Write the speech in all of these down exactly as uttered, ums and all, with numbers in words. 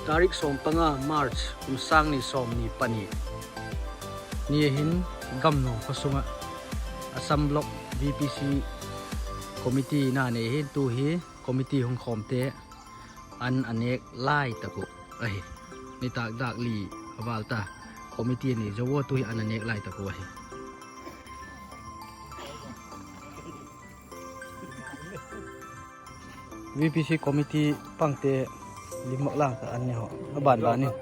Tarik sawm panga March kum sâng ni sawmni pani ni a hin Gamnuam khaw sung ah Assam Block VPC committee na nei hin tu hi committee hung khawmte an a nêk lai tak uh ahi. Nitâk dâk li a vâl ta committee a nei zo ua tu hi an a nêk lai tak uh ahi. VPC committee pangte lim mak lang ka an ni haw a ban ban in.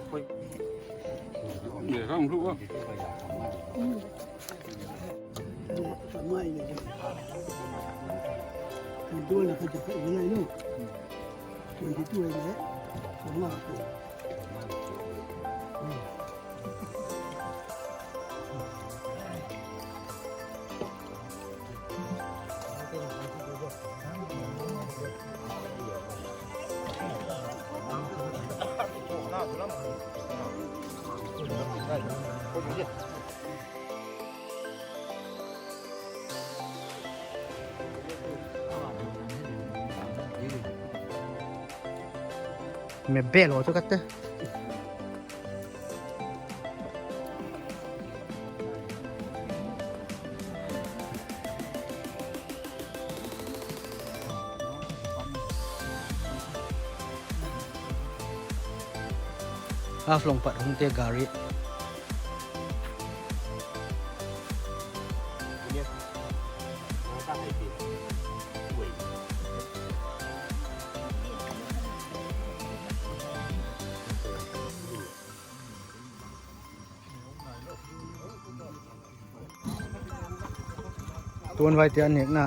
Me bel ho chu ka te. Haflong pat hungte gari. Tuan vaite an nêkna